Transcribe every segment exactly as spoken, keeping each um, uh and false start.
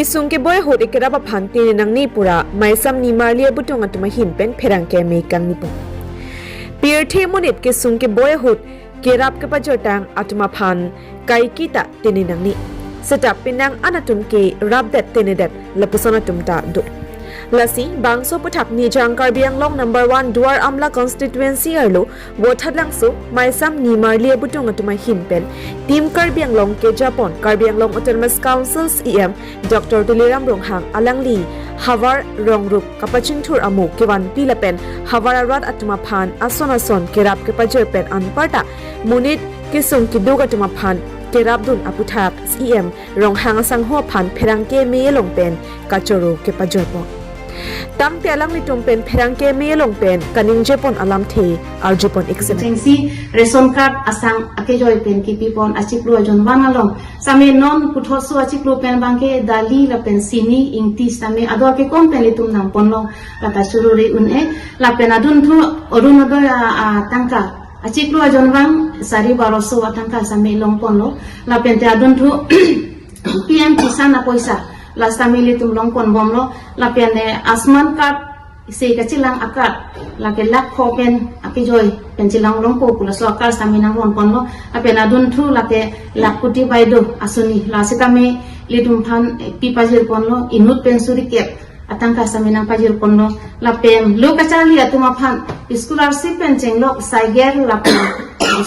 Kesung keboi ahut ekerap aphan tene nangne pura Maisam Nimarli abutung atum ahin pen pherangke me kangni pon. Pirthe monit kesung keboi ahut kerap kepajirtang atum aphan kaiketa tene nangne. Seta penang an atum ke rapdet tenedet lapuson atum ta do. Lasi bangso aputhak Nijang Karbi Anglong number one Duar Amla constituency arlo Vothatlangso Maisam Nimarli abutung atum ahin pen Team Karbi Anglong kejapon Karbi Anglong Autonomous Council C E M Doctor Tuliram Ronghang alangli havar rongrup kapachingthur amo kevanpi lapen havar arat atum aphan ason ason kerap kepajir pen anparta monit kesung keduk atum aphan kerapdun aputhak C E M Ronghang asangho aphan pherangke me along pen kachoro kepajirpon. Tangte alanglitum pen pherangke me along pen kaningjepon alamthe arjupon iksemen. Chengsi ration card asang akejoi pen kipipon achiklo ajon vang along. Same non puthotso achiklo pen abangke dali lapen sini ingti same ado akekong pen ilitum nangponlong lata choro re un-e lapen adunthu Orunodoi a, a, tangka achiklo ajon vang sari baroso atangka same longponlo lapen te adunthu P M Kisan apoisa la same ilitum longponbomlo lapen, eh, Ayushman card isi kachelang a-card lake lakh pho pen akejoi pen chelang longpo pu laso a-card same nangronponlo lapen adunthu lake Lakhpati Baideo asoni la sitame ilitum aphan, eh, pipajirponlo inut pen suri kep atangka same nangpajirponlo lapen lo kacharli atum aphan scholarship pen chenglok cycle lapen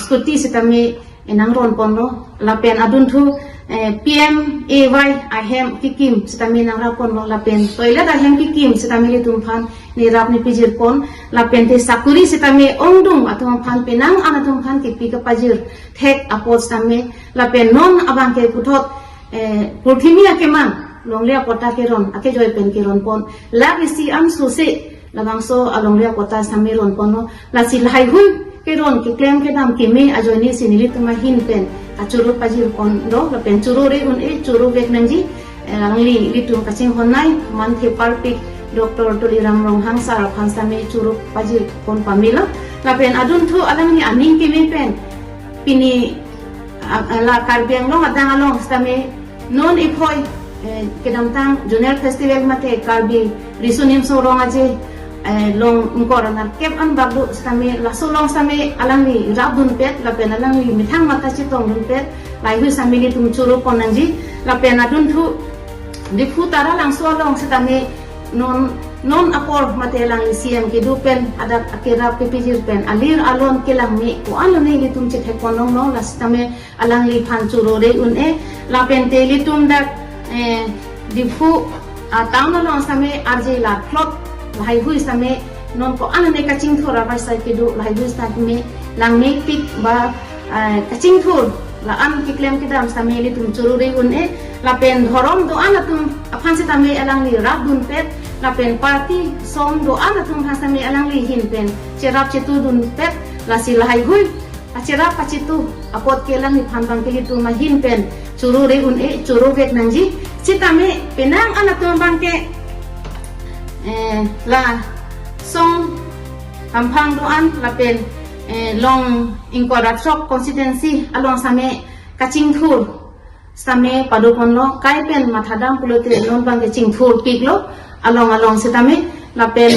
scooty sitame nangronponlo lapen adunthu, eh, P M A Y ahem kekim sitame nangraponlo lapen toilet ahem kekim sitame ilitum aphan nerap nepijirpon lapen te sakuri sitame ongdung atum aphan penang an atum aphan kepi kepajir thek apot sitame lapen non abangke puthot, eh, purthimi akemang longle apatta keron akejoi pen keronpon lakh isi an sose labangso alongle apatta same ronponlo lasi lahaihui keron keklem kedam keme ajoine si nelitum ahin pen achoro pajirponlo lapen choro re un-e choro vek nangji, eh, alangli ilitum kachinghonnei manthe parpik Doctor Tuliram Ronghang sir aphan same choro pajirpon pamelo lapen adunthu alangli aning keme pen pini, ah, ah, la Karbi Anglong adang along sitame non iphoi, eh, kedamtang Zonal Festival mate Karbi Riso Nimso Rong Aje, eh, long ingkoi ra nerkep an bak do sitame laso along sitame alangli rapdunpet lapen alangli methang matha chetongdunpet lahaihui sitame ilitum choropon nangji lapen adunthu Diphu Taralangso along sitame non non apor mate alangli C M kedo pen adak akerap kepijir pen alir alon kelang me ko-an lone ilitum chethekpon longlo la sitame alangliphan choro re un-e lapen te ilitum dak, eh, Diphu, ah, town along sitame arje la plot lahaihui sitame non ko-an lone kachingthur abai sai kedo lahaihui sitame langmepik ba, eh, kachingthur la-an keklem kedam sitame ilitum choro re un-e lapen dhorom do-an atum aphan sitame alangli rapdunpet lapen party song do-an atum aphan sitame alangli ahin pen cherap chetudunpet lasi lahaihui acherap achetu apot ke alangliphan abangke ilitum ahin pen choro re un-e choro vek nangji sitame penang an atum abangke, eh, la song hamphang do-an lapen, eh, long ingkoi ra throk constituency along sitame kachingthur sitame padoponlo kai pen mathadam pulote non abangke chingthurpiklo along along sitame lapen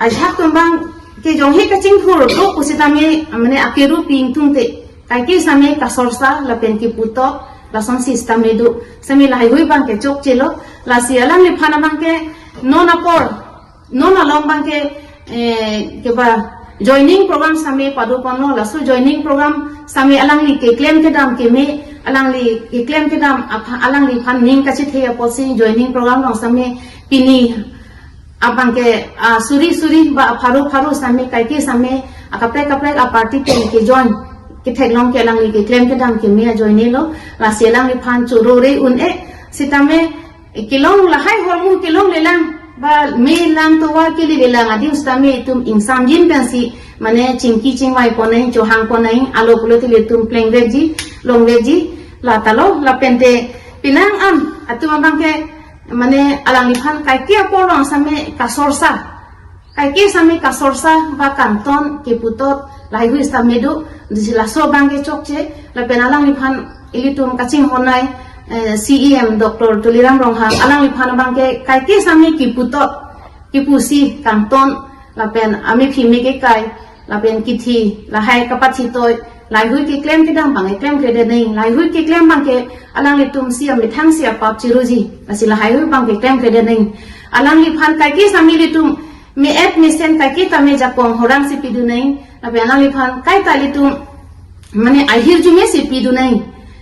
ajahak atum abangke jonghe kachingthur do pu sitame mane akeru pingtungte kaike sitame kasorsa lapen keputot lasonsi sitame do sitame lahaihui abangke chokchelo lasi alangliphan abangke non apor non along abangke, eh, keba joining program sitame padoponlo laso joining program sitame alangli keklem kedam keme alangli keklem kedam apha alangliphan ning kachethe apotsi joining program along sitame pini abangke, ah, suri suri ba apharo pharo sitame kaike sitame akaprek kaprek aparty pen kejoin ketheklong ke alangli keklem kedam keme ajoinelo lasi alangliphan choro re un-e sitame kelong lahai hormu kelonglelang ba me lang tovar kelelang adim sitame itum ingsamjin pensi mane chingki chingvaiponang chohangponang alo pulote ilitum plengvekji longvekji latalo lapen te penang an atum abangke mane alangliphan kaike apor along sitame kasorsa kaike sitame kasorsa ba kangton keputot lahaihui sitame do disi laso abangke chokche lapen alangliphan ilitum kachinghonnei eh, C E M Doctor Tuliram Ronghang alangliphan abangke kaike sami kiputot, kipusi kangton, lapen amephi me kekai, lapen kithi, lahai kapathitoi, lahaihui keklem kedam abangke klemkledet nang, lahaihui keklem abangke alanglitum si amethang si apap chiruji, lasi lahaihui abangke klemkledet nang. Alangliphan kaike sami ilitum me-et mesen kaike tame jakong horang si pidun nang, lapen alangliphan kaita ilitum mane ahirjume si pidun nang.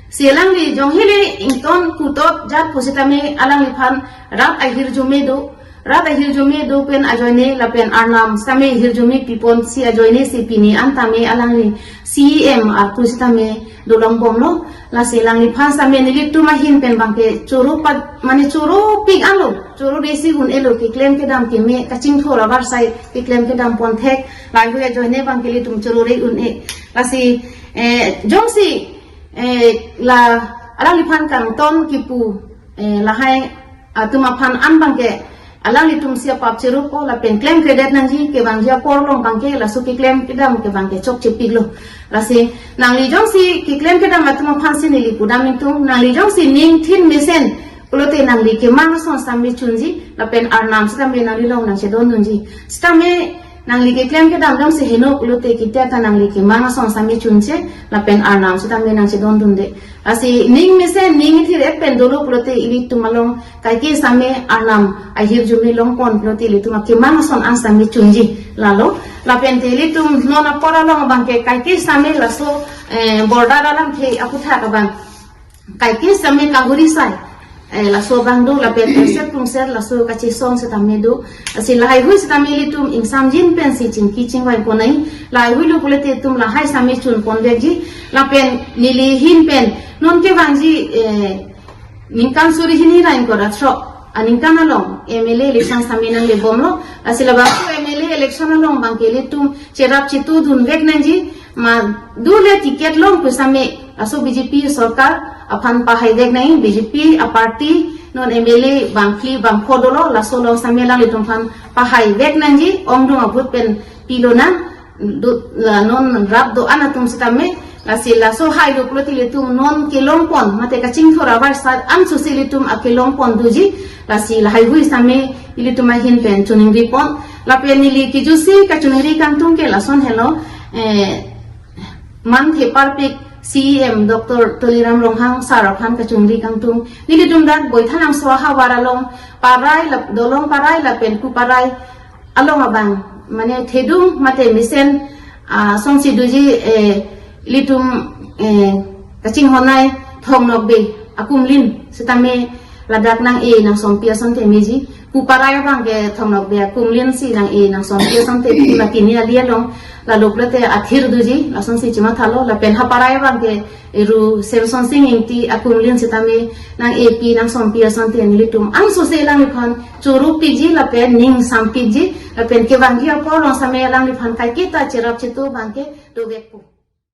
Si alangli jonghile ington kutot jat pusitame alangliphan rat ahirjume do, rat ahirjume do pen ajoine lapen arnam sitame ahirjume pipon si ajoine si pini an tame alangli C E M arpu sitame dolongbomlo. Lasi alangliphan sitame nelitum ahin pen abangke choro pat, mane choro pik alo, choro resi un-elo, keklem kedam keme kachingthur avarsai keklem kedam ponthek, lahaihui ajoine abangke ilitum choro re un-e. Lasi, eh, jongsi, eh, la alangliphan kangton kipu, eh, lahai atum aphan an abangke alanglitum si apap chirupo lapen klemkledet nangji, kevangji apor along abangke laso keklem kedam ke abangke chokche piklo. Lasi nangli jongsi keklem kedam atum aphan si neli pudam ingtung, nangli jongsi ning thin mesen pulote nangli kemang ason sitame chunji, lapen arnam sitame nangli along nangchedondunji. Sitame nangli keklem kedam jongsi heno pulote kita ta nangli kemang ason sitame chunche, lapen arnam sitame nangchedondunde. Lasi ning mesen ning thir-et pen dolo pulote ilitum along kaike sitame arnam ahirjume longpon pulote ilitum akemang ason an sitame chunji lalo. Lapen te ilitum non apor along abangke kaike sitame laso, eh, border alamthe aputhak abang kaike sitame kahuri sai, eh, laso abang do, lapen perset pungset laso kachesong sitame do. Lasi lahaihui sitame ilitum ingsamjin pensi chingki chingvai pon nang, lahaihui lo pulote itum lahai sitame chun ponvekji. Lapen neli ahin pen non kevangji, eh, ningkan suri hini ra ingkoi ra throk aningkan along M L A election sitame nanglebomlo. Lasi labangso M L A election along abangke ilitum cherap chetudunvek nangji, ma dole ticket long pu sitame laso B J P sorkar aphan pahaivek nang, B J P aparty non M L A bangphli bangpho dolo, laso along sitame alanglitum aphan pahaivek nangji, ongdung abhut pen pilonang, do, la non rap do-an atum sitame. Lasi laso hailo pulote ilitum non kelongpon mate kachingthur avarsai an susi ilitum akelongpon doji. Lasi lahaihui sitame ilitum ahin pen choningripon. Lapen neli kejutsi kachoningri kangtung ke lason helo, eh, manthe parpik C E M Doctor Tuliram Ronghang sir aphan kachoningri kangtung. Nelitum dak Boithalangso ahavar along parai lap-, Dolong Parai lapen Kuparai along abang, mane thedung mate mesen, ah, songsi doji, eh, ilitum, eh, kachinghon-ai Thong Nokbe akumlin sitame ladak nang-e nangsompi asonte meji. Kuparai abangke Thong Nokbe akumlin si nang-e nangsompi asonte pu la kini ali along, lalo pulote athir doji, lasonsi chimathalo. Lapen haparai abangke Eru Semsonsing Ingti akumlin sitame nang-epi nangsompi asonte nelitum angsose alangliphan choro pikji lapen ning sampikji, lapen kevangji apor along sitame alangliphan kaiketa cherap chetu abangke dovekpo.